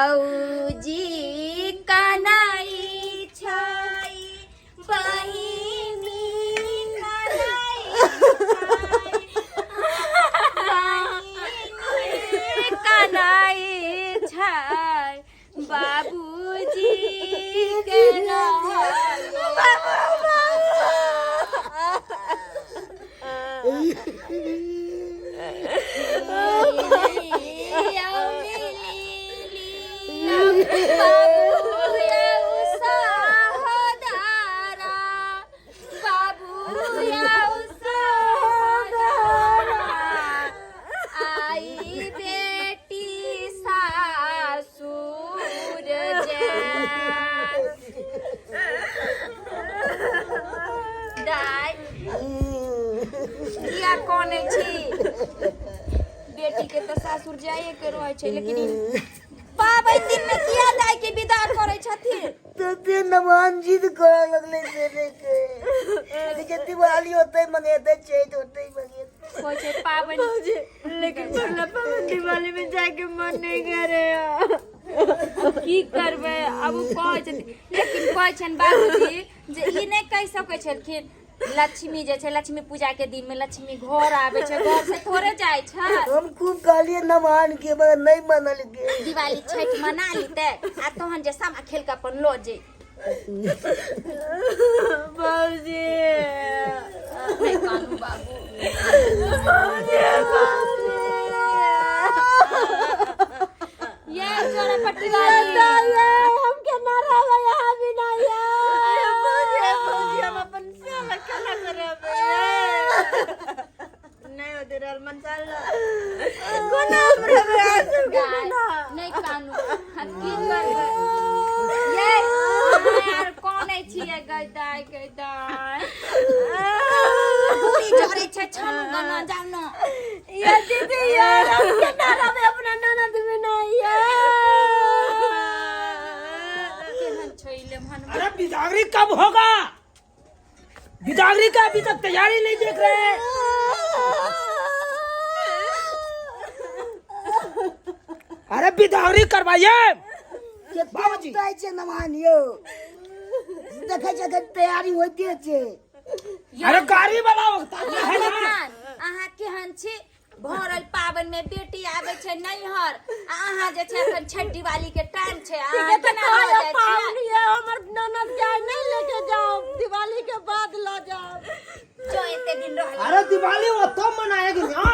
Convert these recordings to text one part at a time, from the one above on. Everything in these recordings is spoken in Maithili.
भौजी कनाई छै बहिनी कनाई छै कनाई छै बाबूजी के आई बेटी सासुर जाय दाय किया कनै छी बेटी के तऽ सासुर जाइए के रहै छै लेकिन ई पाबनि दिन में किया दाय के विदा करै छथिन तते नवान जिद करऽ लगलै बेटे के जे दिवाली होतै मनेतै चैत होतै मनेतै होइ छै पाबनि लेकिन पगला पाबनि दिवाली में जाके मन नहीं करे की करबै आब ओ कहै छथिन लेकिन कहै छनि बाबूजी जे ई नहि कहि सकै छलखिन लक्ष्मी जे छै लक्ष्मी पूजा के दिन में लक्ष्मी घर आबै छै घर से थोड़े जाइ छै हम खूब कहलियै नवान के मगर नहीं मनलकै दिवाली छठि मना लीते आ तहन जे सामा खेल के अपन लऽ जे बाबूजी नहि कानू बाबू ये जोड़ा पट्टी वाली हम केना रहबै यहाँ बिना ये बाबूजी हम अपन साला केना करबै नहीं होते रहल मन साला कोना हम रहबै अहाँ सबके बिना नहि कानू हम की करबै ये यार कनै छियै गै दाइ गै दाइ पूरी जरै छै छानू गना जाउ न ये दीदी यार हम केना रहबै अपना ननद बिना ये केहन छै लेमहन अरे बिदागरी कब होगा? बिदागरी का अभी तक तैयारी नहीं देख रहे हैं। अरे बिदागरी करवाइए बाबूजी। जाइ छै नवान यौ देखै छै एखन तैयारी होइते छै अरे गाड़ी वाला वक्त है ना। अहाँ केहन छी भरल पाबनि में बेटी आबै छै नैहर आ अहाँ जे छै अखन छठ दिवाली के टाइम छै ठीक अहाँ है तो केना लऽ कहियो जाइ छियै पाहुन ये हमर ननद के आइ नहीं लेके जाओ दिवाली के बाद ल जाओ जो एते दिन रहल अरे दिवाली वो तब मनाएगी ना।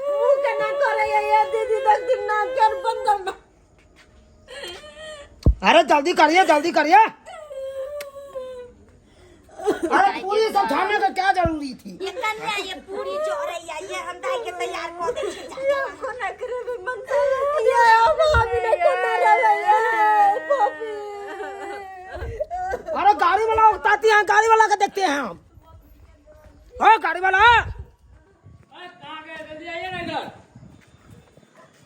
मुंह केना करे ये दीदी दस दिन ना कर बंद कर अरे जल्दी करिए जल्दी करिए। अरे पूरी सब छानने का क्या जरूरी थी? ये कन्या ये पूरी चोरैया ये हम दाई के तैयार कऽ दै छी जा, जा। कोना करबै मन ये अब भाभी ने कोना रहबै ये पपी अरे गाड़ी वाला उकताती है, गाड़ी वाला का देखते हैं हम। ओ गाड़ी वाला, अरे कहाँ गए? जल्दी आइए ना इधर।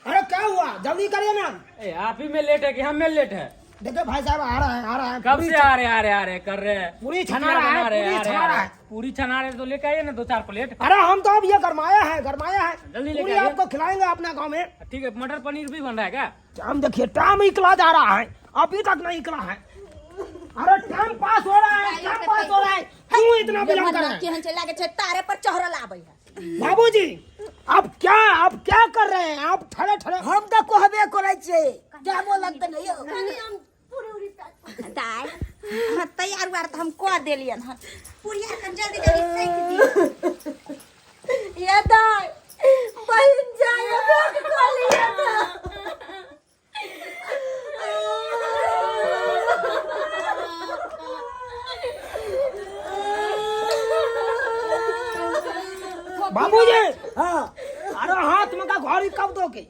अरे क्या हुआ, जल्दी करिए ना। ए, आप ही में लेट है कि हम में लेट है? देखिए भाई साहब आ रहा है आ रहा है। कब पूरी से आ रहे आ रहे आ रहे कर रहे हैं, पूरी छना रहा है, बना रहे पूरी आ रहे, छना आ रहा रहे। है। पूरी छना रहे तो लेके आइए ना दो चार प्लेट। अरे हम तो अब ये गरमाया है गरमाया है, जल्दी लेके पूरी आइए। आपको खिलाएंगे अपना गांव में। ठीक है, मटर पनीर भी बन रहा है क्या? हम देखिए टाइम निकला जा रहा है, अभी तक नहीं निकला है। अरे टाइम पास हो रहा है, टाइम पास हो रहा है, क्यों इतना विलंब कर रहे हैं? केहन छै लागे छै तारे पर चढ़ल आबै है। बाबूजी आप क्या कर रहे हैं? आप ठहरे ठहरे। हम तऽ कहबे करै छियै जाबो लगतै ने यौ। दाइ अहाँ तैयार उयार तऽ हम कऽ देलियनि हन, पूरी आर कनि जल्दी जल्दी सेक दियौ। ये दाई बहिन जाय भेंट कऽ लिअ तऽ। बाबूजी हाँ अरे हाथ में का घड़ी कब दोगे?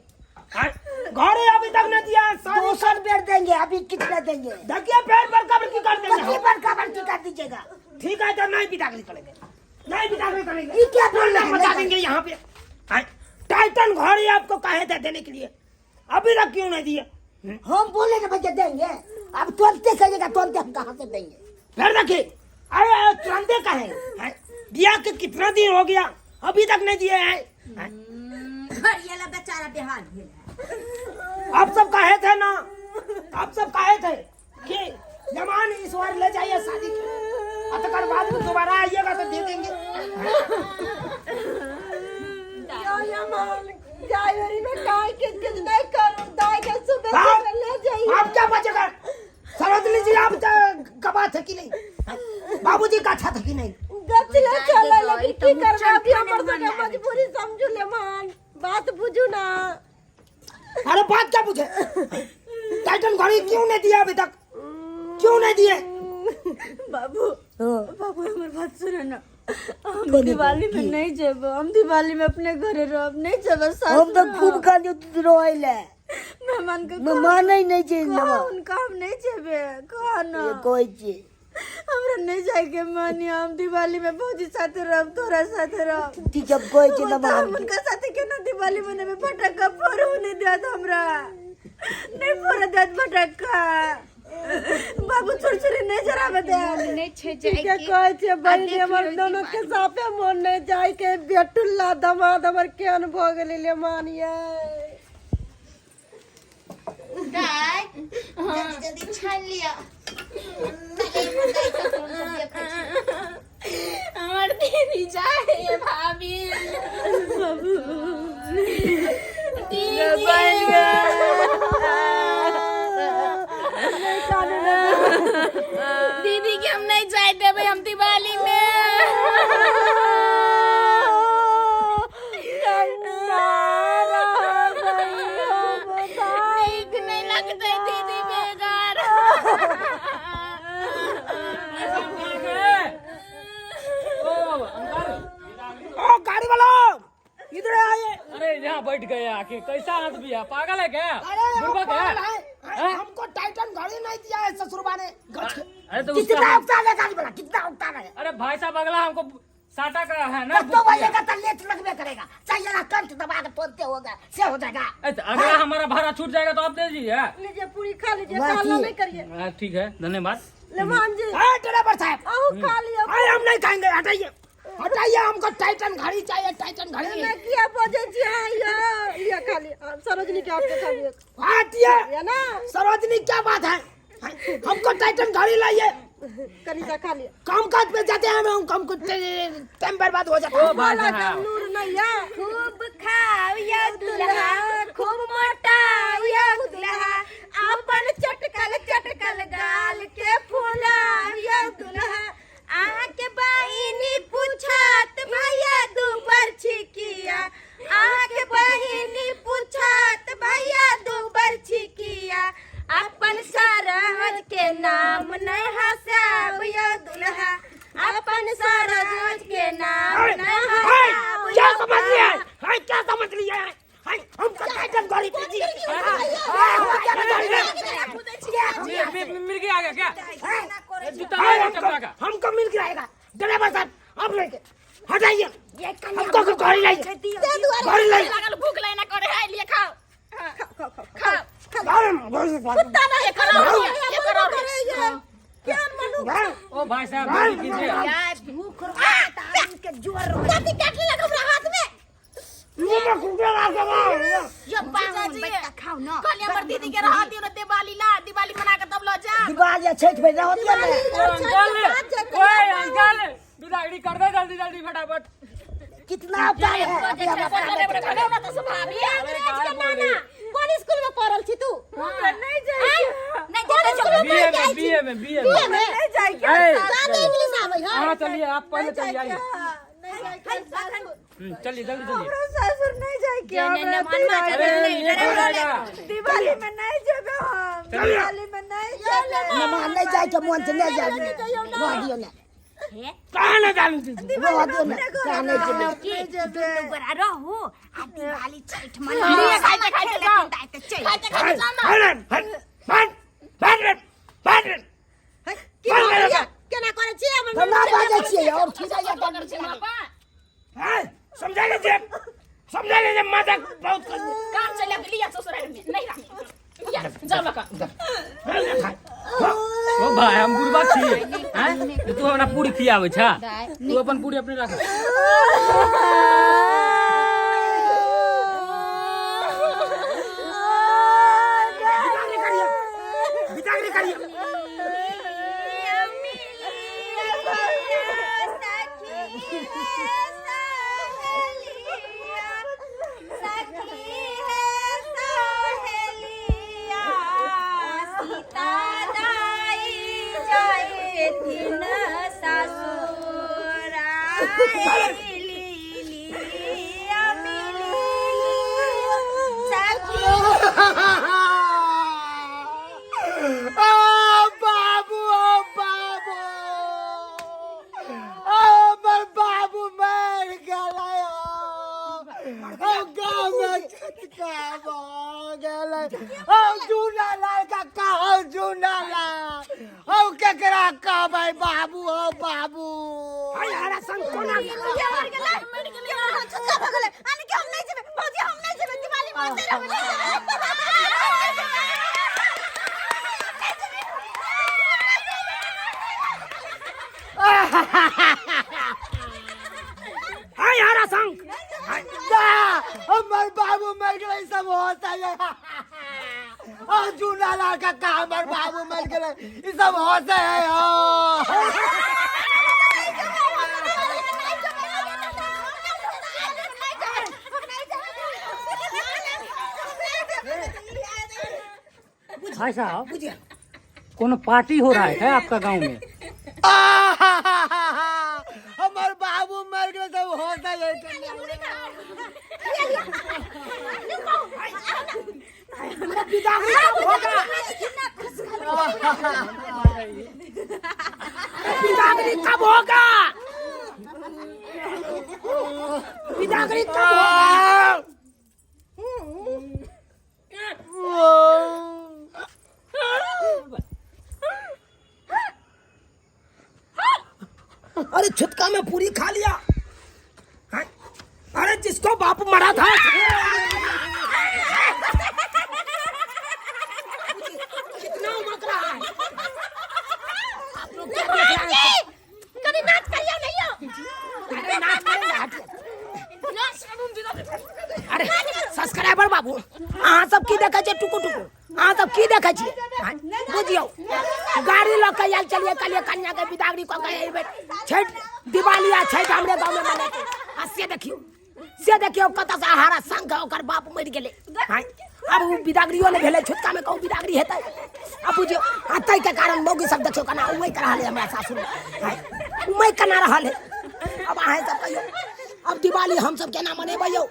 घड़ी अभी तक नहीं दिया है, सारी दोसर बेर देंगे, अभी कितना देंगे? देखिए पेड़ पर कब्र की कर देंगे कथी हम। पर कबर की कर दीजिएगा? ठीक है तो नहीं बिदागरी करेंगे, नहीं बिदागरी करेंगे। ये क्या बोल रहे हैं? मचा देंगे यहाँ पे। हाँ, टाइटन घड़ी आपको कहे थे देने के लिए, अभी तक क्यों नहीं दिए? हम बोले ना भैया देंगे, अब तुरंत कहिएगा तुरंत हम कहाँ से देंगे? फिर देखिए अरे अरे, तुरंत कहे हैं? दिया के कितना दिन हो गया अभी तक नहीं दिए हैं? हैं? घड़िया ला बेचारा बेहाल भेल है। आप सब कहे थे ना, आप सब कहे थे कि जमान इस बार ले जाइए शादी के, अतकर बाद में दोबारा आइएगा तो दे देंगे। जाए में काय के किस नहीं करूं दाई के सुबह आप सुबह ले जाइए। आप क्या बचेगा सरोजनी जी, आप गवा थे कि नहीं? बाबूजी का अच्छा था कि नहीं? गचले चले लेकिन की तो करबे अभी मुच्चन हमर खाने सबके मन लागै। मजबूरी समझू ले मान बात बुझू ना। अरे बात क्या पूछे, टाइटन घड़ी क्यों नहीं दिया अभी तक, क्यों नहीं दिए? बाबू बाबू हमर बात सुनो ना, हम दिवाली में नहीं जेबो, हम दिवाली में अपने घरे रहब नहीं जेबो। हम तो खूब कांदियो तू रोइले। मेहमान के मैं मानै नहीं छै कहो उनका हम नहीं जेबे, कहो ना ये कोई छी हमरा नहीं जाए के मन है, हम दिवाली में भौजी साथे रहब तोरा साथे रहब। ठीक है कोई छी हम ना। तो उनका साथे केना दिवाली मनेबे, फटक्का फोड़ू नहीं देत हमरा, नहीं फोड़ देत फटक्का बाबू, छुरछुरी नहीं जराबे देत। नहि छै के जाय के। कहै छै बहिन देखियौ हमर दोनों के साफे मन नहीं जाय के, बेटुल्ला दमाद हमर केहन भऽ गेलै ले मानिए। दाइ जल्दी जल्दी छानि लिअ। हमर दीदी जाए है भाभी, दीदी दीदी के हम नहीं जाए देबै हम दिवाली में। नीक नहीं लगतै दीदी बेगर। ओ अंकल, ओ गाड़ी वाला इधर आइए। अरे यहाँ बैठ गए आके, कैसा आदमी है, पागल है क्या? अरे हम बुड़बक पागल है हैं। हैं? हमको टाइटन घड़ी नहीं दिया है ससुरबा ने गच के। अरे तो कितना उसका उगता है गाड़ी वाला, कितना उगता है? अरे भाई साहब अगला हमको साटा का है ना। दो बजेगा तो लेट लगबे करेगा, चाहिए ना कंठ दबा के तोड़ते होगा से हो जाएगा। अरे तो अगला हमारा भाड़ा छूट जाएगा तो आप दे दीजिए। लीजिए पूरी खा लीजिए, बाकी- काला नहीं करिए। हाँ, ठीक है धन्यवाद। ले मान जी अरे ड्राइवर साहब अहू खा लियो। अरे हम नहीं खाएंगे, हटाइए हटाइए, हमको टाइटन घड़ी चाहिए, टाइटन घड़ी। मैं किया बजे छी हां यो लिया खा लियो, आप सरोजनी के आपके खा लियो हटिए या ना। सरोजनी क्या बात है, हमको टाइटन घड़ी लाइए। कनी सा खा लियो। काम काज पे जाते हैं हम, काम को टाइम बर्बाद हो जाता ओ है। भाई वाला साहब नूर नहीं है। खूब खाओ या दुल्हा, खूब मोटाओ या दुल्हा, अपन चटकल चटकल गाल के फुलाओ या दुल्हा, अहाँके बहिनी पूछत भैया दू बरछिकिया, अहाँके बहिनी पूछत भैया दू बरछिकिया, अपन सरहज के नाम नहीं हसाब या दुल्हा, अपन सरहज के नाम अरे, नहीं अरे, हसाब क्या या समझ लिया है? दुल्हा। अरे, क्या समझ लिया है? अरे, हमको टाइटन घड़ी दीजिए। मिर्गी आ गया क्या? जूता अरे, मारो चपला का। हमको मिल जाएगा ड्राइवर साहब, आप लेके हटाइए, हमको घड़ी लाइए, घड़ी लाइए। लागल भूख लाइना करे है लिए खाओ खाओ। कुत्ता नहीं एकर और घड़ी- ओ भाई साहब जल्दी कीजिए। यार भूख रहत आदमी के जोर रहत। कथी काट लेलक हमरा हाथ में? मुंह में कुत्ते लाग गया। यो पाहुन बैठ के खाओ ना। कहलिए हमर दीदी के रह दियो ना दिवाली ला, दिवाली मना के तब ल जा। दिवाली या छठ में रहत या ओ ना। अंकल, ओए अंकल बिदागरी कर दे जल्दी जल्दी फटाफट। कितना उगता है अभी हम बोले ना तो सब भाभी अंग्रेज के नाना कोन स्कूल में पढ़ल छी तू? नहीं जाए नहीं जेते चलो। बीए में, बीए में, बीए में। नहीं जाए के ए, ज्यादा इंग्लिश आबै है। हाँ चलिए आप पहले चलिए आइए। नहीं जाए के सासुर। चलिए जल्दी चलिए। हमरा ससुर नहीं जाए के, नहीं, नहीं, हमरा मन मा दिवाली अरे में- लेट हो जाएगा। दिवाली में नहीं जेबे हम, दिवाली में नहीं जेबे। मेहमान नहीं जाए के मन से नहीं जाए, रह दियो ना, कहाँ ना जाने दीजिए। रह दियो ना, कहाँ नहीं जेबै। की दुनू गोरा रहू आ दिवाली छठ मना लिए, खाइते खाइते जाओ, खाइते खाइते जाओ ना। हट, हट, हट, हट, हट, हट। की बोलिए केना करै छी हमर? हम ना बाजै छियै और खिजाइया कर छै बापा। हाँ, समझा लीजिए, समझा लीजिए, माता बहुत कर दिया। काम चले के लिया ससुराल में नहीं रह लिया जाओ लका। ओ भाई हम बुढ़बा छी हैं, तू हमरा पूरी खियाबै छा, तू अपन पूरी अपने राख। करियौ। आ बाबू, ओ बाबू, आ हमर बाबू मर गेलै। ओ गाँव में छटका भऽ गेलै। ओ जूना लाल काका, ओ जूना लाल, ओ केकरा कहबै बाबू, ओ बाबू। हाय हरा संग कोना के मर गेलै? के मर गेलै? छुटका भऽ गेलै। आने के हम नहि जेबै भौजी, हम नहि जेबै दिवाली में, ओतै रहबै, नहि जेबै। हाय हरा संग। ना, हमर बाबू मर गेलै, सब होता है। ओ जूना लाल काका, हमर बाबू मर गेलै, ई सब होता है। ओ भाई साहब, कोनो पार्टी हो रहा है क्या आपका गांव में? हमर बाबू मर गेलै, सब होता है। बिदागरी कब होगा? बिदागरी कब होगा? बिदागरी कब होगा? अरे छुटका में पूरी खा लिया हैं? अरे जिसको बाप मरा था, कितना उमक रहा है आप लोग, क्या देख रहे हैं? कनी नाच करियौ ने यौ। अरे नाच करेंगे, हटिए। अरे सब्सक्राइबर बाबू, अहाँ सब की देखै छियै टुकु टुकु? अहाँ सब की देखै छियै? आँय, बुझियौ, गाड़ी लऽ के आयल चलिए, कहलिए कन्या के बिदागरी कऽ के एहि बेर छठि, दिवाली आ छठि हमरे गाँव में मनेतै। आ से देखियौ, से देखियौ, कतऽ से आहारा संग ओकर बाप मरि गेलै। आँय, आब ओ बिदागरियो नहि भेलै। छुटका में कहूँ बिदागरी हेतै? आ बुझियौ, आ ताहिके कारण मौगी सब देखियौ केना उमैक रहल है हमरा सासुर। आँय, उमैक केना रहल है। अब अहाँ सब कहियौ, अब दिवाली हमसब केना मनेबै यौ?